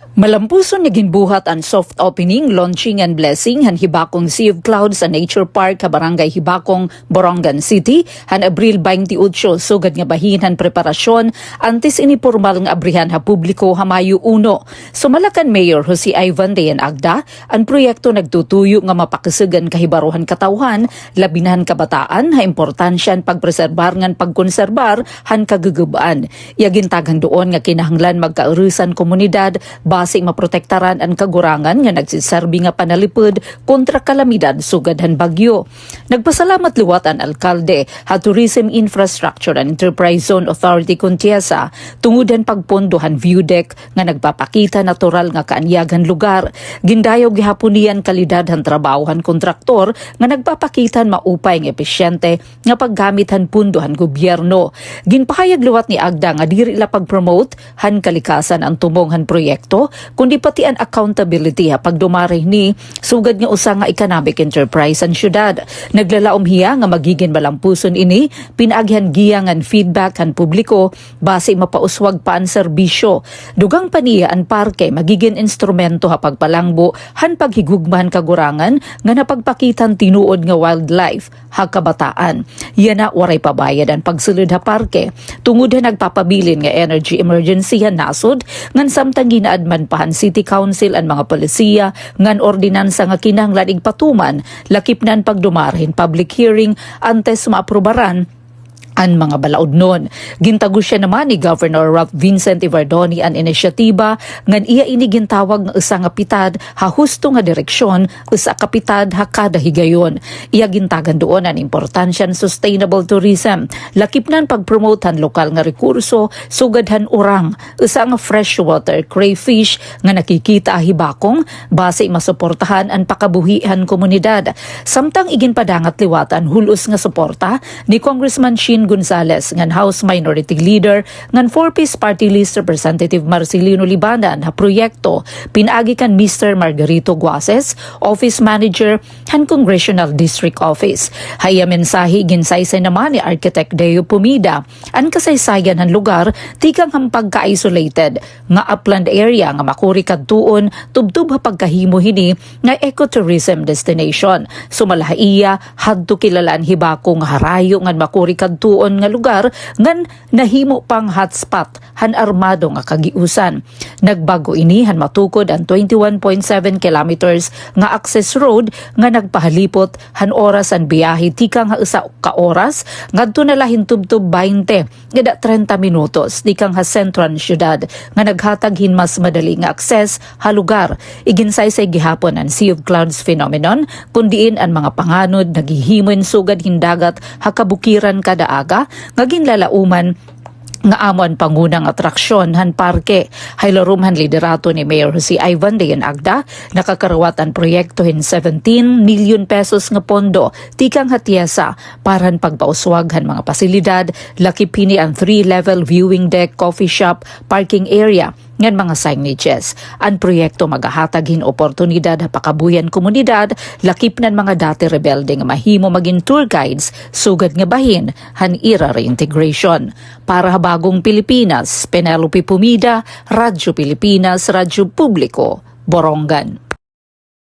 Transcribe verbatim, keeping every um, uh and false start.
Malampuson nga ginbuhat an soft opening, launching and blessing han Hibacong Sea of Clouds and Nature Park ha Barangay Hibacong, Borongan City, han Abril twenty-eight, sugad nga bahin han preparasyon antes ini pormal nga abrihan ha publiko ha Mayo uno. Sumala kan Mayor Jose Ivan Dayan Agda, an proyekto nagtutuyo nga mapakusog an kahibaro han katawhan, labi na han kabataan, ha importansya han pagpreserbar ngan pagkonserbar han kagugub-an. Iya gintaghan duon nga kinahanglan magkaurusa an komunidad basi maprotektaran an kagurangan nga nagsiserbi nga panalipod kontra kalamidad sugad han bagyo. Nagpasalamat liwat an alkalde ha Tourism Infrastructure and Enterprise Zone Authority kon TIEZA tungod han pagpondo han view deck nga nagpapakita natural nga kaanyag han lugar. Gindayaw gihapon niya an kalidad han trabaho han kontraktor nga nagpapakita han maupay nga episyente nga paggamit han pondo han gobyerno. Ginpahayag liwat ni Agda nga diri la pag-promote han kalikasan an tumong han proyekto, kundi pati an accountability ha pagdumara hini sugad nga usa nga economic enterprise han syudad. Naglalaom hiya nga magigin malampuson ini pinaagi han giya ngan feedback han publiko basi mapauswag pa an serbisyo. Dugang pa niya, an parke magigin instrumento ha pagpalangbo han paghigugma han kagurangan ngan ha pagpakita han tinuod nga wildlife ha kabataan. Yana, waray pa bayad an pagsulod ha parke tungod ha nagpapabilin nga energy emergency han nasod, ngan samtang gin-aadman pa han City Council an mga polisiya ngan ordinansa nga kinahanglan igpatuman, lakip na an pagdumara hin public hearing antes maaprubaran an mga balaudnon. Gintagusya naman ni Governor Ralph Vincent Evardone an inisyatiba, ngan iya ini gintawag nga usa nga pitad ha husto nga direksyon, usa ka pitad ha kada higayon. Iya gintaghan duon an importansya han sustainable tourism, lakip na an pag-promote han lokal nga rekurso sugad han urang, usa nga freshwater crayfish nga nakikita ha Hibacong, basi masuportahan an pakabuhi han komunidad. Samtang iginpadangat liwat an hul-os nga suporta ni Congressman Sheen Gonzales ngan House Minority Leader ngan Four Ps Party List Representative Marcelino Libanan ha proyekto pinaagi kan Mister Margarito Guases, Office Manager han Congressional District Office. Ha iya mensahe, ginsaysay naman ni Architect Deo Pomida an kasaysayan han lugar tikang han pagka-isolated nga upland area nga makuri kadtuon tubtob ha pagkahimo hini nga ecotourism destination. Sumala ha iya, hadto kilala an Hibacong nga harayo ngan makuri kadtuon nga lugar ngan nahimo pang hotspot han armado nga kagiusan. Nagbag-o ini han matukod an twenty-one point seven kilometers nga access road nga nagpahalipot han oras an biyahe tikang ha usa ka oras ngadto na la hin tubtob baynte ngada treinta minutos tikang ha sentro han syudad, nga naghatag hin mas madali nga akses ha lugar. Iginsaysay gihapon an Sea of Clouds phenomenon, kun diin an mga panganod naghihimo hin sugad hin dagat ha kabukiran kada aga, nga ginlalauman nga amo an pangunang atraksyon han parke. Ha ilarom han liderato ni Mayor Jose Ivan Dayan Agda, nakakarawat an proyekto hin seventeen million pesos nga pondo tikang ha TIEZA para han pagpauswag han mga pasilidad, lakip hini an three-level viewing deck, coffee shop, parking area, ngan mga signages. An proyekto magahatag hin oportunidad ha pakabuhi han komunidad, lakip na an mga dati rebelde nga mahimo magin tour guides, sugad nga bahin han ira reintegration. Para ha Bagong Pilipinas, Penelope Pomida, Radyo Pilipinas, Radyo Publiko, Borongan.